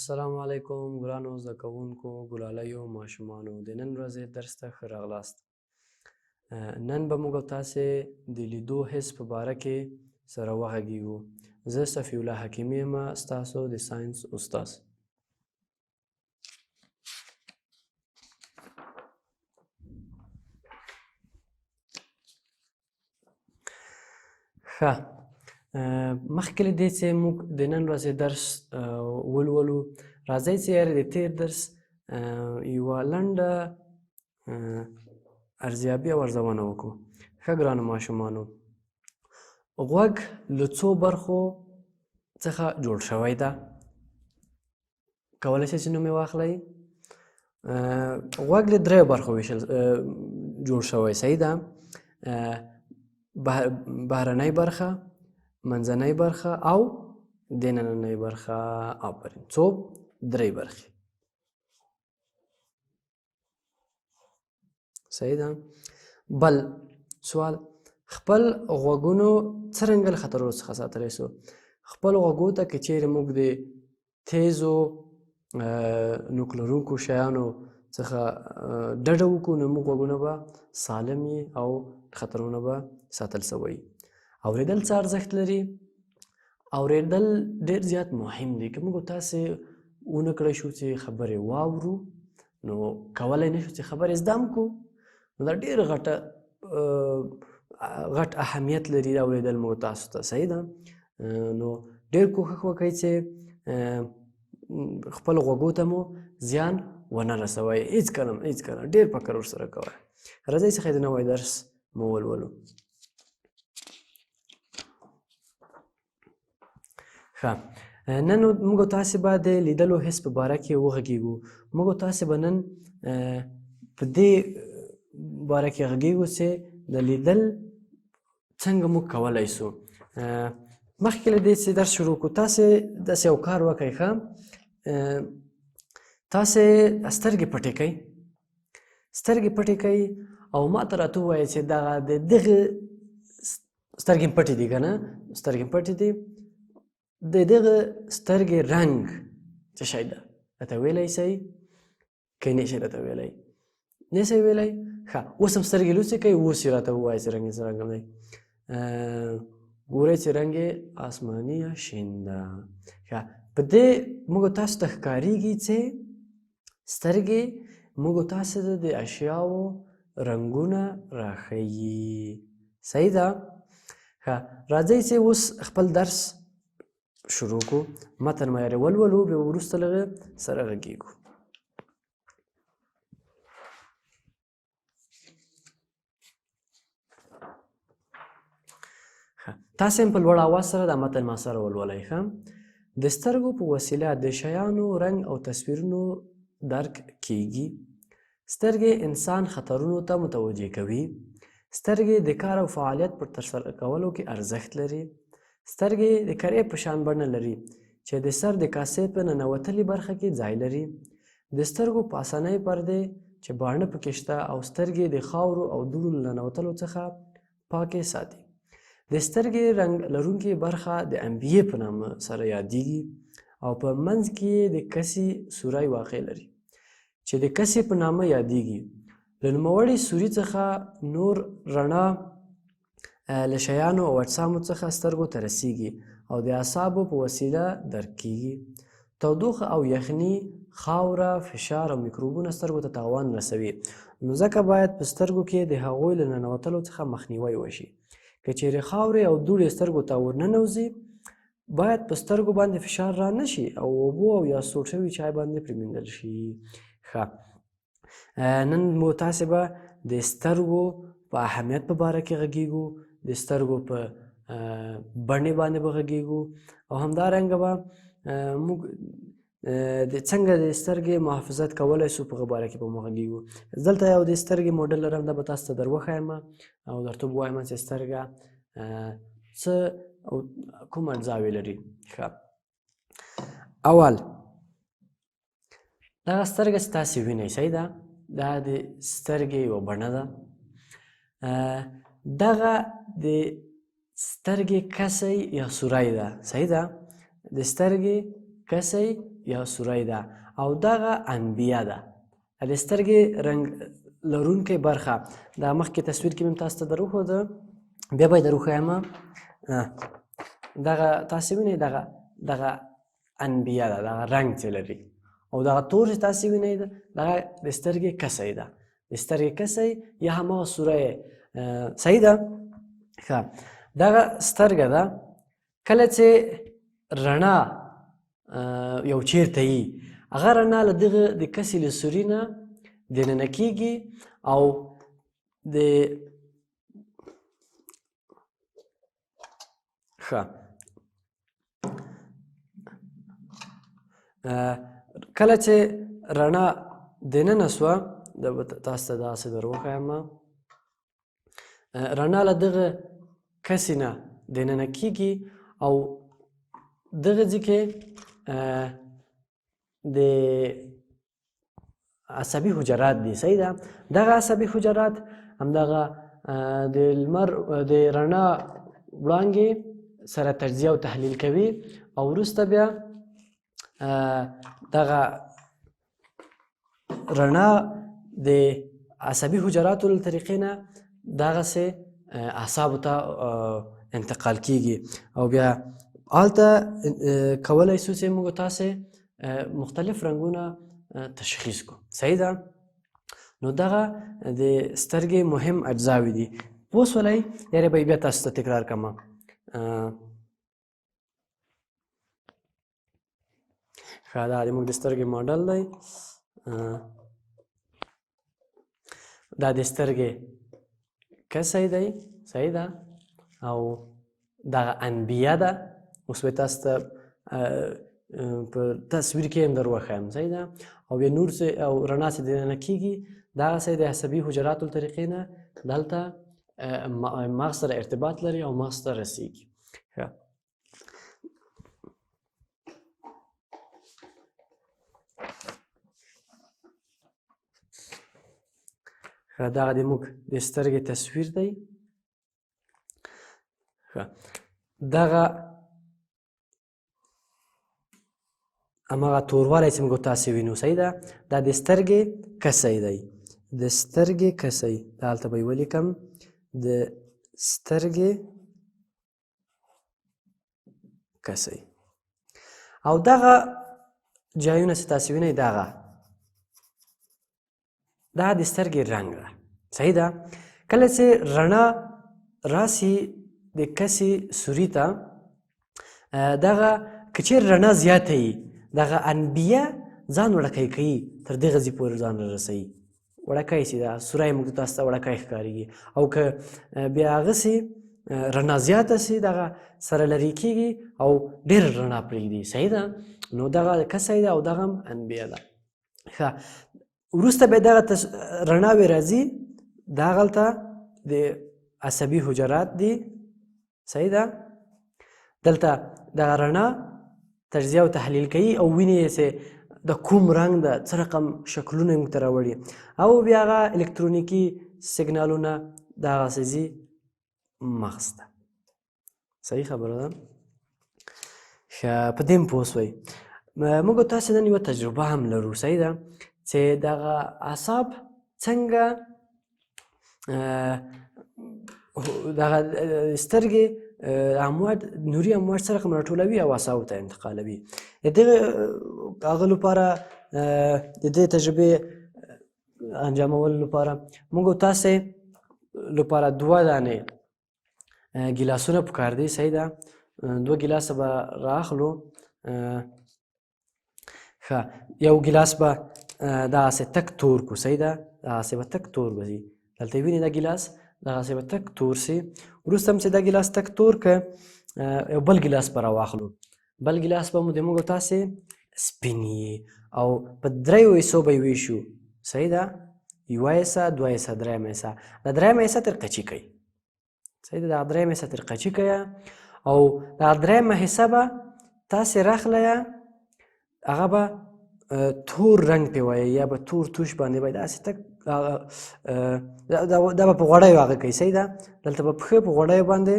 السلام علیکم ګرانو زده کوونکو، ګلالیو ماشومانو، د نن ورځې درس ته ښه راغلاست. نن به موږ تاسې د لیدو حس په باره کې سره وغږیږو. زه صفی الله حکیمي یم، ستاسو د ساینس استاد. ښه، مخکې له دې چې موږ د نن ورځې درس ولولو، راځئ چې یاره د تېر درس یوه لنډه ارزیابي او ارزونه وکړو. ښه ګرانو ماشومانو، غوږ له څو برخو څخه جوړ شوی ده. کولی شئ چې نوم یې واخلئ؟ غوږ له دریو برخو ویشل جوړ شوی، صحیح ده؟ بهرنۍ برخه، منځنۍ برخه او د نننۍ برخه. آفرین، څو؟ درې برخې، صحیح ده. بل سوال، خپل غوږونو څرنګه له خطرو څخه ساتلی سو؟ خپل غوږو ته که چیرې موږ د تیزو نوک لرونکو شیانو څخه ډډه وکړو، نو موږ غوږونه به سالم وي او خطرونه به ساتل سوی. اورېدل څه ارزښت لري؟ اورېدل ډېر زیات مهم دي. که موږ تاسې ونه کړی شو چې خبرې واورو، نو کولی نه شو چې خبرې زده هم کړو. نو دا ډېر غټ اهمیت لري اورېدل موږ تاسو ته، صحیح ده؟ نو ډېر کوښښ وکړئ چې خپل غوږو ته مو زیان ونه رسوئ، هېڅکله هم، هېڅکله. ډېر فکر ورسره کوئ. راځئ څخه د نوی درس مو ولولو. ښه، نن موږ تاسې به د لیدلو حس په باره کې وغږیږو. موږ تاسې به نن په دې باره کې غږیږو چې د لیدل څنګه موږ کولی سو. مخکې له دې چې درس شروع کړو، تاسې داسې یو کار وکړئ. ښه، تاسې سترګې پټې کړئ، سترګې پټې کړئ او ما ته راته ووایئ چې دغه د دغه سترګې پټې دي که نه؟ سترګې پټې دي، د دغه سترګې رنګ څه شی ده راته ویلی سئ که نه شئ راته ویلی؟ نه سئ ویلی؟ ښه، اوس هم سترګې لوڅې کړئ، اوس یې راته ووایئ چې رنګ یې څه رنګ دی. ګورئ چې رنګ یې آسماني یا شین ده. ښه، په دې موږ تاسو ته ښکارېږي چې سترګې موږ تاسو ته د اشیاو رنګونه راښیي، صحیح ده؟ ښه، راځئ چې اوس خپل درس شروع کو. متن مې یې ولولو، بیا وروسته له سره غږیږو. تاسې هم په لوړ اواز سره دا متن ما سره ولولئ. ښه، د سترګو په وسیله د شیانو رنګ او تصویرونو درک کیږي. سترګې انسان خطرونو ته متوجه کوي. سترګې د کار او فعالیت پر ترسره کولو کې ارزښت لري. سترګې د کرې په شان بڼه لري چې د سر د کاسې په ننوتلې برخه کې ځای لري. د سترګو پاسنۍ پردې چې باڼه پکې شته او سترګې د خاورو او دوړو له ننوتلو څخه پاکې ساتي. د سترګې رنګ لرونکې برخه د انبیې په نامه سره یادیږي او په منځ کې یې د کسي سوری واقع لري چې د کسي په نامه یادیږي. له نوموړي سوري څخه نور رڼا له شیانو او اجسامو څخه سترګو ته رسیږي او د اعصابو په وسیله درک کیږي. تودوخه او یخني، خاوره، فشار او میکروبونه سترګو ته تاوان رسوي، نو ځکه باید په سترګو کې د هغوی له ننوتلو څخه مخنیوی وشي. که چیرې خاورې او دوړې سترګو ته ورننوځي، باید په سترګو باندې فشار را نه شي او اوبو او یا سوړ شوي چای باندې پرېمینځل شي. ښه، نن مو تاسې به د سترګو په اهمیت په باره کې غږیږو، د سترګو په بڼې باندې به غږیږو او همدارنګه به موږ د څنګه د سترګې محافظت کولی سو په باره کې به مو غږیږو. دلته یو د سترګې موډل لرم، دا به تاسو ته در وښایم او درته به ووایم چې سترګه څه او کوم اجزاوې لري. ښه، اول دغه سترګه چې تاسې وینئ، صحیح ده، دا د سترګې یوه بڼه ده. دغه د سترګې کسۍ یا سوری ده، صحیح ده، د سترګې کسۍ یا سوری ده او دغه انبیه ده. د سترګې رنګ لرونکې برخه دا مخکې تصویر کې مې تاسو ته در وښوده، بیا به یې در وښایم. دغه تاسې وینئ، دغه انبیه ده، دغه رنګ چې لري، او دغه تور چې تاسې وینئ دغه د سترګې کسۍ ده، د سترګې کسۍ یا هماغه سوری. صحیح ده؟ ښه، دغه سترګه ده، کله چې رڼا یو چیرته یي، هغه رڼا له دغه د کسې له سوري نه دننه کیږي او د ښه کله چې رڼا دننه سوه، دا به تاسو ته داسې در وښایم، رڼا له دغه کسې نه دننه کیږي او دغه ځای کې د عصبي حجرات دي. صحیح ده؟ دغه عصبي حجرات همدغه د لمر د رڼا وړانګې سره تجزیه او تحلیل کوي او وروسته بیا دغه رڼا د عصبي حجراتو له طریقې نه دغسې اعصابو ته انتقال کیږي او بیا هلته کولی سو چې موږ تاسې مختلف رنګونه تشخیص کو. صحیح ده؟ نو دغه د سترګې مهم اجزاوې دي. پوه سولئ؟ یارې به یې بیا تاسو ته تکرار کړم. ښه، دا د موږ د سترګې ماډل دی. دا د سترګې کسی دی. صحیح ده؟ او دغه انبیه ده. اوس به تاسو ته په تصویر کې هم در وښایم. صحیح ده؟ او بیا نور څه او رڼا چې دننه کیږي دغسې د عصبي حجراتو له طریقې نه دلته مغز سره ارتباط لري او مغز ته رسیږي. ښه، ښه، دغه د موږ د سترګې تصویر دی. ښه، دغه هماغه توروالی چې موږ تاسې وینو، صحیح ده، دا د سترګې کسۍ دی، د سترګې کسۍ. دا هلته به یې ولیکم، د سترګې کسۍ. او دغه جایونه چې تاسې وینئ، دغه دا د سترګې رنګ ده. صحیح ده؟ کله چې رڼا راسي د کسي سوري ته، دغه که چېرې رڼا زیاته وي، دغه انبیه ځان وړکی کوي، تر دغه ځای پورې ځان رسوي، وړکی سي، دا سوری موږ تاسو ته وړکی ښکارېږي. او که بیا هغسې رڼا زیاته سي، دغه سره لرې کېږي او ډېره رڼا پرېږدي. صحیح ده؟ نو دغه کسی ده او دغه هم انبیه ده. ښه، وروسته بیا دغه رڼاوې راځي، دغلته د عصبي حجرات دي. صحیح ده؟ دلته دغه رڼا تجزیه او تحلیل کوي او ویني یې چې د کوم رنګ ده، څه رقم شکلونه یې موږ ته راوړي، او بیا هغه الکترونیکي سیګنالونه دغسې ځي مغز ته. صحیح خبره ده؟ ښه، په دې هم پوه سوئ. موږ تاسې نن یوه تجربه هم لرو. صحیح ده؟ چې دغه اعصاب څنګه دغه سترګې امواج، نوري امواج څه رقم راټولوي او اعصابو ته انتقالوي. د دغه هغه لپاره، د دې تجربې انجامولو لپاره موږ تاسې لپاره دوه دانې ګیلاسونه پکار دي. صحیح ده؟ دوه ګیلاسه به راخلو. ښه، یو ګیلاس به دغسې تک تور کو. صحیح ده؟ دغسې به تک تور به ځي. دلته وینئ دا ګیلاس دغسې به تک تور سي. وروسته هم چې دا ګیلاس تک تور که، یو بل ګیلاس به راواخلو. بل ګیلاس به مو د موږ تاسې سپین یي او په دریو حصو به یې ویشو. صحیح ده؟ یوه حصه، دوه حصه، درېیمه حصه. دا درېیمه حصه تر قچي کوي. صحیح ده؟ دا درېیمه حصه تر قچي کوي او دا درېیمه حصه به تاسې راخلی، هغه به تور رنګ پې وایي یا به تور توش باندې به داسې تک دا به په غوړیو هغه کوي. صحیح ده؟ دلته به پښه په غوړیو باندې،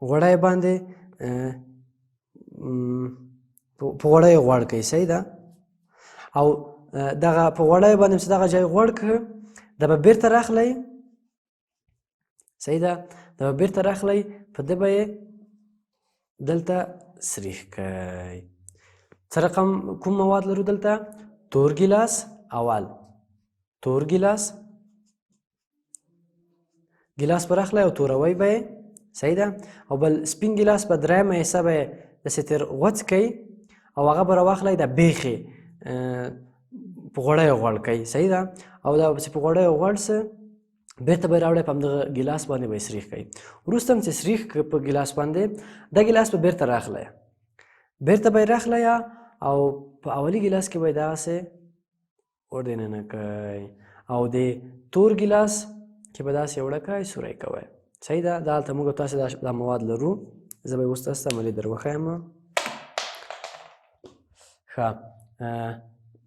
غوړی باندې په غوړیو غوړ کوي، صحیح ده. او دغه په غوړیو باندې چې دغه جای غوړ کړ، دا به بیرته راخلی، صحیح ده، دا به بیرته راخلی، په ده به یې دلته سریښ کړئ. څه رقم کوم مواد لرو دلته؟ تور ګیلاس، اول تور ګیلاس، ګیلاس به راخلی او توروی به یې، صحیح ده. او بل سپین ګیلاس به درېیمه حصه به یې داسې تېر غوڅ کړئ او هغه به راواخلی، دا بیخې په غوړیو غوړ کړئ، صحیح ده. او دا چې په غوړیو غوړ سه، بیرته به یې راوړی، په همدغه ګیلاس باندې به یې سریښ کړئ. وروسته هم چې سریښ کړ په ګیلاس باندې، دا ګیلاس به بیرته راخلی، بیرته به یې راخلی او په اولي ګیلاس کې به یې دغسې ور دننه کړئ او د تور ګیلاس کې به داسې وړه کړئ، سوری کوئ، صحیح ده. دا هلته موږ تاسې دا مواد لرو، زه به یې اوس تاسو ته عملي در وښایم. ښه،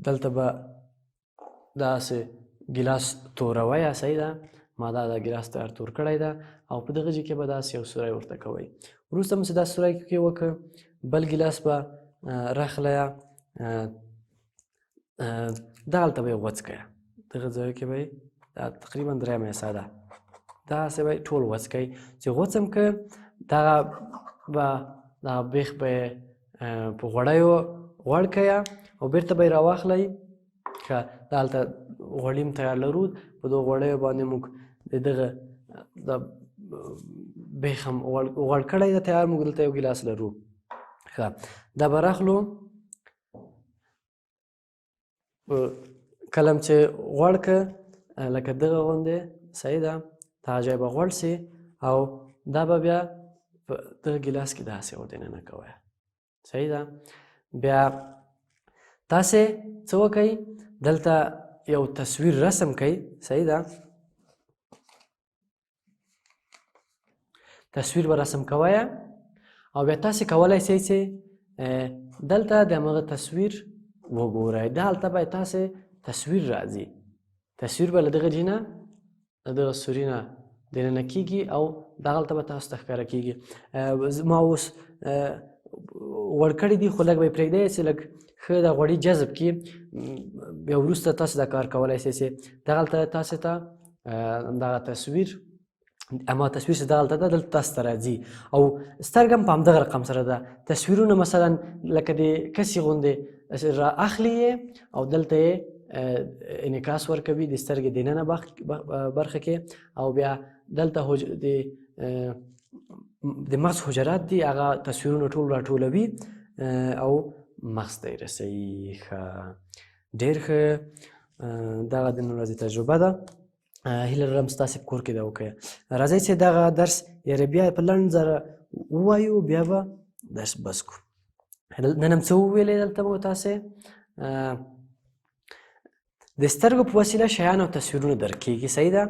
دلته به داسې ګیلاس توروی، صحیح ده. ما دا د ګیلاس تیار تور کړی ده او په دغه ځای کې به داسې یو سوری ورته کوئ. وروسته مو چې دا سوری کې وکړ، بل ګیلاس به راخلی، دغلته به یې غوڅ کړئ، دغه ځای کې به یې دا تقریبا درېیمه حصه ده، دغسې به یې ټول غوڅ کړئ. چې غوڅ هم کړ، دغه به دغه بیخ به یې په غوړیو غوړ کړئ او بیرته به یې راواخلئ. ښه، دلته غوړي هم تیار لرو، په دغو غوړیو باندې موږ د دغه د بیخ هم غوړ کړی ده تیار، موږ دلته یو ګیلاس لرو. ښه، دا به راخلو، کلم چې غوړ که لکه دغه غوندې، صحیح ده، دغه جای به غوړ سي او دا به بیا په دغه ګیلاس کې داسې ور دننه کوی، صحیح ده. بیا تاسې څه وکئ، دلته یو تصویر رسم کئ، صحیح ده، تصویر به رسم کوی او بیا تاسې کولی سئ چې دلته د همغه تصویر وګورئ. دلته به تاسې تصویر راځي، تصویر به له دغه جینه له دغه سوري نه دننه کېږي او دغلته به تاسو ته ښکاره کېږي. ما اوس غوړ کړي دي، خو لږ به یې پرېږدئ چې لږ ښه د غوړي جذب کړي، بیا وروسته تاسو دا کار کولی شئ چې دغلته تاسې ته دغه تصویر، اما تصویر چې دغلته ده دلته تاسو ته راځي. او سترګه هم په همدغه رقم سره ده، تصویرونه مثلا لکه د کسي غوندې را اخلي یې او دلته یې انعکاس ورکوي د سترګې دننه برخه کې، او بیا دلته د مغز حجرات دي، هغه تصویرونه ټول راټولوي او مغز ته یې رسوي. ښه، ډېر ښه، دغه د نن ورځې تجربه ده. هیله لرم ستاسې په کور کې دا وکړئ. راځئ چې دغه درس یاره بیا په لنډ زره ووایو، بیا به درس بس کړو. نن هم څه وویلې دلته به تاسې د سترګو په وسیله شیان او تصویرونه درک کېږي، صحیح ده.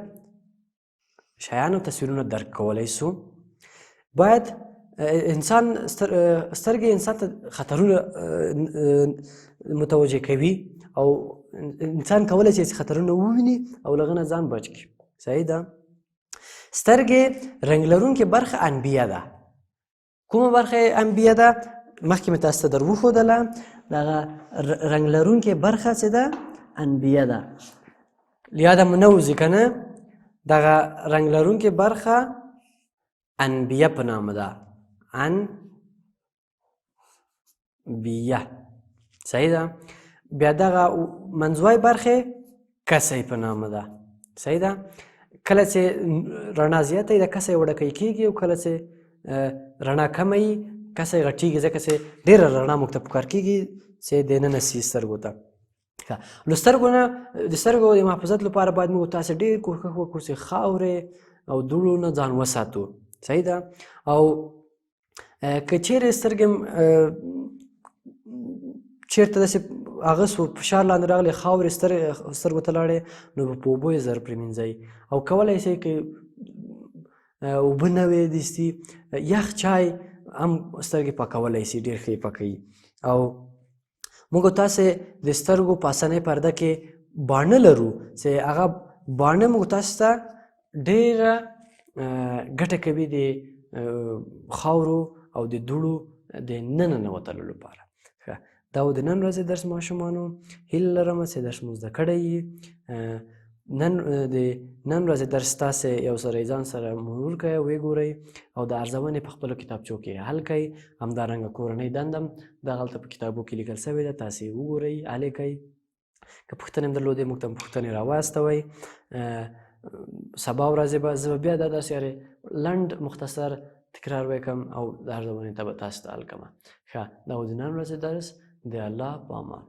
شیان او تصویرونه درک کولی سو. باید انسان سترګې انسان ته خطرونه متوجه کوي او انسان کولی شي چې خطرونه وویني او له هغه نه ځان بچ کړي، صحیح ده. سترګې رنګ لرونکې برخه انبیه ده. کومه برخه یې انبیه ده؟ مخکې مې تاسو ته در وښودله، دغه رنګ لرونکې برخه چې ده انبیه ده. یاده مو نه وځي که نه، دغه رنګ لرونکې برخه انبیه په نامه ده، انبیه، صحیح ده. بیا دغه منځوی برخې کسۍ په نامه ده، صحیح ده. کله چې رڼا زیاته وي د کسۍ وړوکی کېږي، او کله چې رڼا کمه وي کسۍ غټېږي، ځکه چې ډېره رڼا موږ ته پکار کېږي چې دننه سي سترګو ته. ښه، له سترګو نه د سترګو د محافظت لپاره باید موږ تاسې ډېر کوښښ وکړو چې خاورې او دوړو نه ځان وساتو، صحیح ده. او که چیرې سترګې چیرته داسې هغه سو فشار لاندې راغلې، خاورې سترګو ته لاړې، نو په اوبو یې زر پرېمینځئ. او کولی شئ که اوبه نه وې دستي، یخ چای هم سترګې پاکولی شي، ډېر ښه یې پاکوي. او موږ تاسې د سترګو پاسنۍ پرده کې باڼه لرو چې هغه باڼه موږ تاسې ته ډېره ګټه کوي د خاورو او د دوړو د نه ننوتلو لپاره. ښه، دا و د نن ورځې درس ماشومانو. هیله لرم چې درس مو زده کړی یي. نن د نن ورځې درس تاسې یو سره ځان سره مرور کړئ، ویې ګورئ او د ارزونې په خپلو کتابچو کې حل کړئ. همدارنګه کورنۍ دنده هم دغلته په کتابو کې لیکل شوې ده، تاسې یې وګورئ، حل یې کړئ. که پوښتنې هم درلودې موږ ته هم پوښتنې راواستوئ. سبا ورځې به زه به بیا دا داسې یارې لنډ مختصر تکرار وکم او د ارزونې ته به تاسو ته حل کړم. ښه، دا و د نن ورځې درس. د الله په امان.